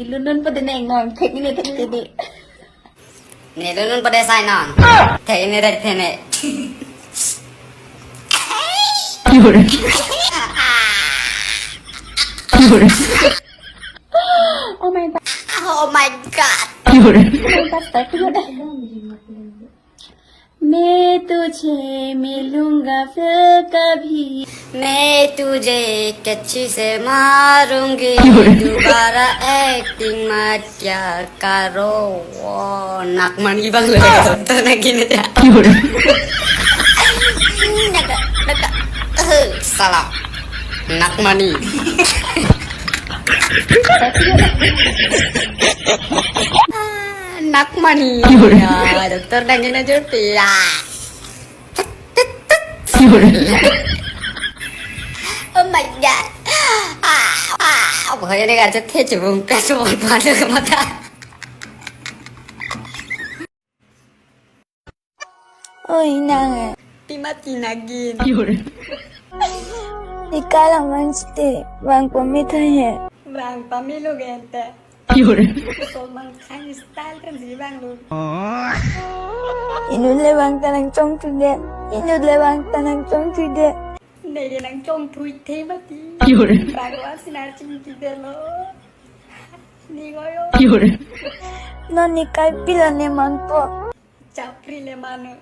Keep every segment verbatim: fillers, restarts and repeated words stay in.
Lunun pa de neng non, thek ne thek te de. Ne lunun pa de sai non. Thek ne thek te ne. Oh my God. Oh my God. Oh my God, start to go. मैं तुझे मिलूंगा फिर कभी। मैं तुझे कच्ची से मारूंगी। दोबारा एक्टिंग मत क्या करो। Nak mani bang lo, doktor nangkin aja. Naka, naka, eh, salah. Nak mani. Ah, nak mani. Ya, doktor nangkin aja ya. Oh my God. Ah, ah, pokoknya ini kan cethe cebung pes mau pada ke mata. Oi, nang eh. Pima tinagin. Ikalang man site, bang pamit hai. Bang pamit lo gente. Solman Khan style kan si bang lo. Inut le bang ta nangchongthude. Inut le bang ta nangchongthude. Neke nangchongthui the mati. Bhagwan sinar chingki de lo. Ni ngoyo. Non ni kai pila ne manpo. Chapri le manu.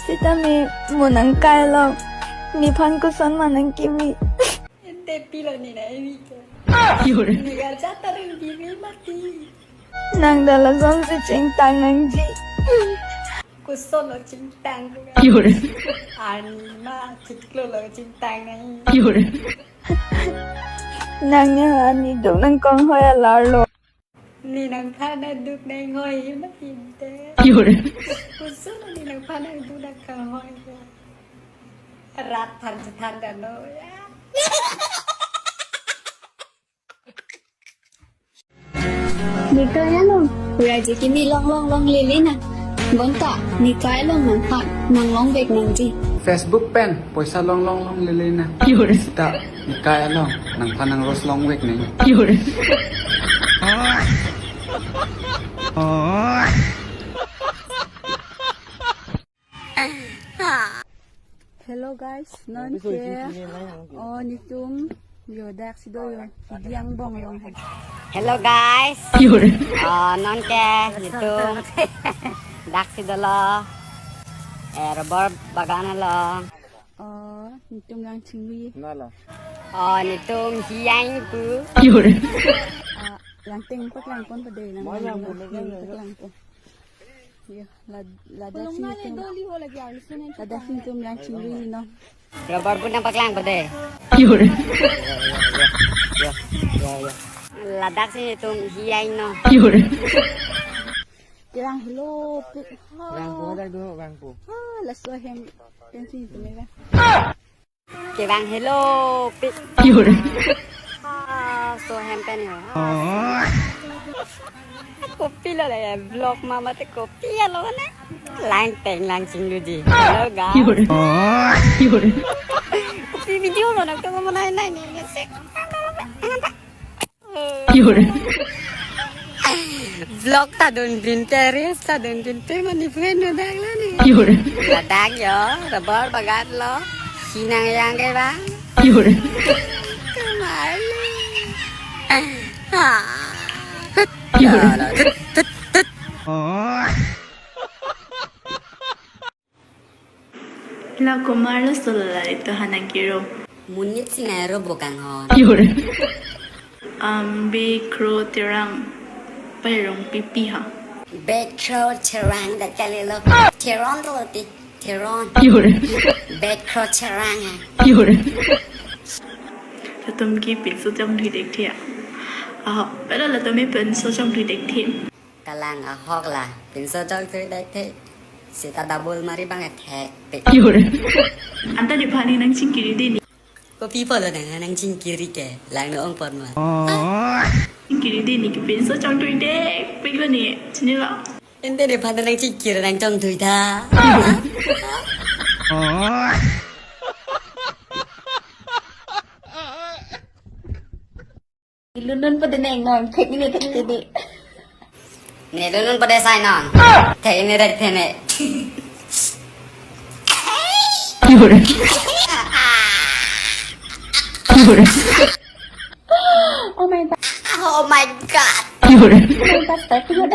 Sitame mo nangkai along nephan koson ma nangkimi. Ente pilo ni na evi ke. Ni garja ta ring bibi mati. Nang dala son si chingtang nangji. Koson lo chingtang ko. Ani ma chiklo lo chingtang nai. Nang ya ani dong nangkong hoi alar lo. Ni nangphan aduk nanghoi hi ma tinte. Koson lo ni nangphan aduk nangkanghoi ke. Rat than chethan dano ya. Nikai along, raji kimi long long long lele na. Bonta, nikai along nangphan, nanglong vek nangji. Facebook pen, poisa long long long lele na. Sita, nikai along, nangphan nang rose long vek nang. Hello guys, non ke, oh, nitum yo dak si do yo, di angbong along hai. Hello guys. Oh, non ke nitum dak si dolo. Eh, rubber bagan along. Oh, nitum lang chingwi. Oh, nitum hiyang pu. Ah, langteng paklang pon pade lang, langteng paklang pon. Yo, la, ladak si nitum, ladak si nitum lang chingwi non. Rubber pun nangpaklang pade. Ladak si nitum hiyang non. Kevang helo pik. Vangpo, dak do vangpo. Ha, laso ahem pensi nitum ya. Kevang helo pik. Ah, so hem pen ho. Kopilo le vlog ma mate kopi alo ne. Langteng lang chingluji. Hello guys. Kopi video lo nang to mo nai nai ni ni sek. Vlog ta dun din te, reels ta dun din te, mani friend no dak la ni. Ladak yo, rubber bagan lo, sinang yang ke bang. Kemali. Ha. Tut, tut, tut. La komarlo solo la ito hanang kiro. Monit si nai ro bokang hon. Am be kro terang pairong pipi ha. Be kro terang da kalilo. Teron to ti. Teron. Be kro terang ha. Latum ke pinso chongthui dek the. Ah, pala latum ke pinso chongthui dek the. Kalang ahok la, pinso chongthui dek the. Sita double mari bang ethek pe. Anta di pani nang chingkiri de ni. Kopi pulo nang, nang chingkiri ke, lang no ong pon ma. Chingkiri de ni ke pinso chongthui dek pik lo ni, chini lo. Ente de phan nangchikir nangchongthui tha. Lunun pa de neng non, thek ne thek te de. Ne lunun pa de sai non. Thek ne thek te ne. Oh my God. Oh my God. Oh my God, start to go.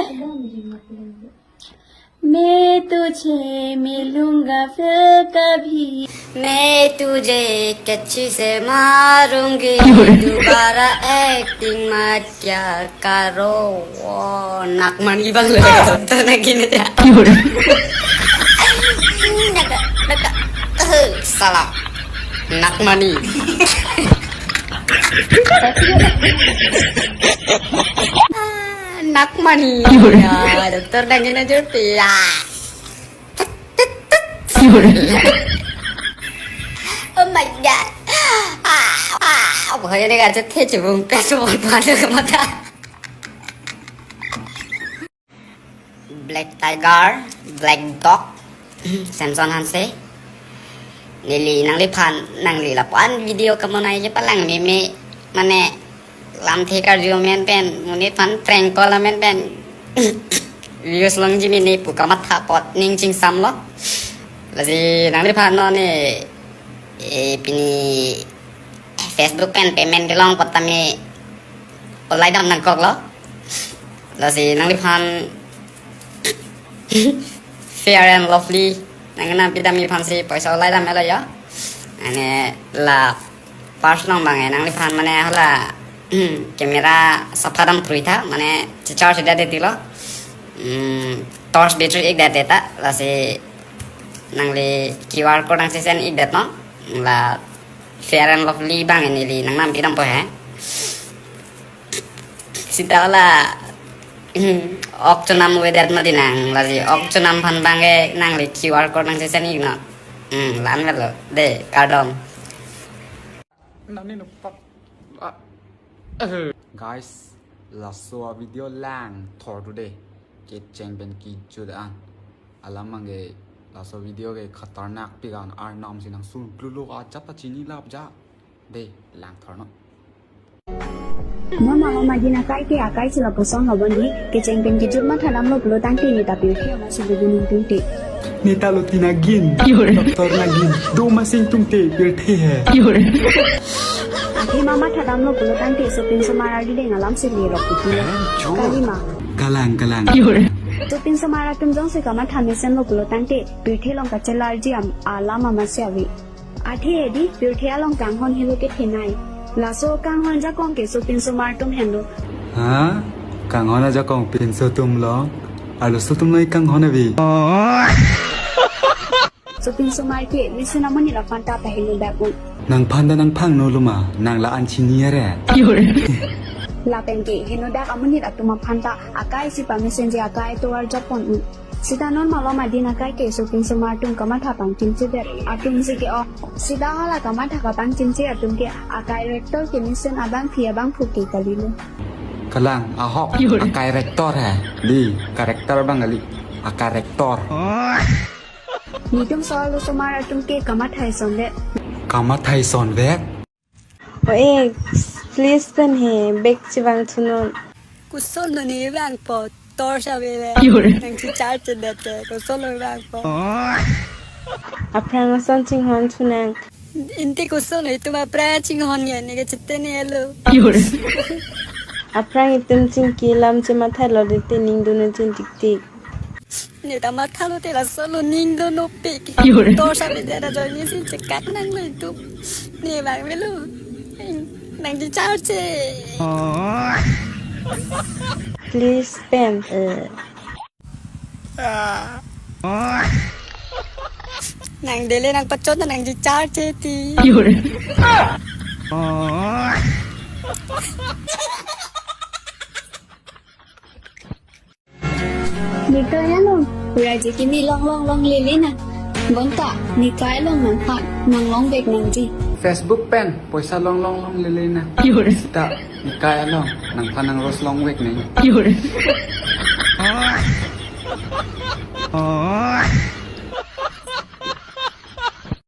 मैं तुझे मिलूंगा फिर कभी। मैं तुझे कच्ची से मारूंगी। दोबारा एक्टिंग मत क्या करो। वो नाक मान की बात लगे तो ना गिने जा। Naka, naka, eh, salah. Nakmani. Ah, Nakmani. Ya, doktor nangin aja ya. Oh my God. Ah, ah, pokoknya dia aja teh cebung pes mau pada ke mata. Black Tiger, Black Dog, Samson Hanse. Neli nangliphan, nangli lapu-an video kamonai je palang meme, mane lamthe karju amen pen, monit aphan prank call amen pen. Views longji mene pu kamatha apot ning chingsamlo. Lasi nangliphan non ne, eh, pini Facebook pen payment kelong apot tame olai dam nangkoklo. Lasi nangliphan Fair and Lovely nangnam pidam aphansi poisa olai dam melo ya. Ane la purse along bang nangliphan mane hala camera sapha dam phrui tha, mane charge da de tilo. Hmm, torch battery ik da de ta, lasi nangli Q R code nangsi send ik det non. La Fair and Lovely bang neli nangnam pidam po he. Sita la, hmm, ok chonam weather ma dinang, lasi ok chonam aphan bang ke nangli Q R code nangsi send ik non. Hmm, lan melo. De, kardom. Nani nupak. Ah. Eh. Guys, laso video langthor tu de. Kecheng pen kejut an. Alam abang ke laso video ke khatarnak pik an, arnam si nang sun glulu ka chapa chini lap ja. De, langthor non. Mama, mama, din akai ke akai si lapuson lo bondi, kecheng pen kejut matha damlo pulo tangte neta pirthe amatsi dugu ningtungte. Neta lo tinagin, doktor nagin, do masing tungte pirthe he. Athe mama matha damlo pulo tangte sopinso mar ardi deng alam si lelok puti. Kalima. Kalang, kalang. Sopinso mar atum jongsi kamatha mesenlo pulo tangte pirthe along kachelarji am alam amatsi ave. Athe edi, pirthe along kanghon helo kethenei. Laso kanghon jakong ke sopinso mar atum henlo. Ha? Kanghon ajakong pinso atum long? Arloso atum long kanghon ave. Sopinso mar ke mesen amonit aphan ta pahenodak un. Nangphan ta nangphang no loma, nang la-an chini are. Lapen ke henodak amonit atum aphan ta akai si pamesenji akai tovar japon un. Sita non malom adin akai ke sopinso mar atum kamatha pangchimchedet atum si ke-ong. Sita hala kamatha kapangchimche atum ke akai rector kemesen abangphi abangphu ke kalilo. Kalang, ahok, akai rector he. Di, character abang kali. Akai rector. Netum so arloso mar atum ke kamatha isondet. Kamatha isondet? O e, please pen he, bag chevang thunon. Koson lo ne vangpo, torch ave le. Nangchecharge det te, koson lo vangpo. Aphrang ason chinghon thunang. Ente koson lo itum aphrang chinghon ye, ne kachete ne lo. Aphrang itum chingki alam chematha lo de te ning dun chin tik tik. Neta mathalo te laso lo ning do nopik. Torch ave det ajoine si chekak nanglo itum. Ne vang melo. Nangchecharge. Please pen. Eh. Nang dele nangpachot nangchecharge ti. Nekai along, raji kimi long long longle nang. Bonta, nekai along nangphan, nanglongvek nangji. Facebook pen, poisa long long longle nang. Sita, nekai along, nangphan nang rose longvek nang. Oh.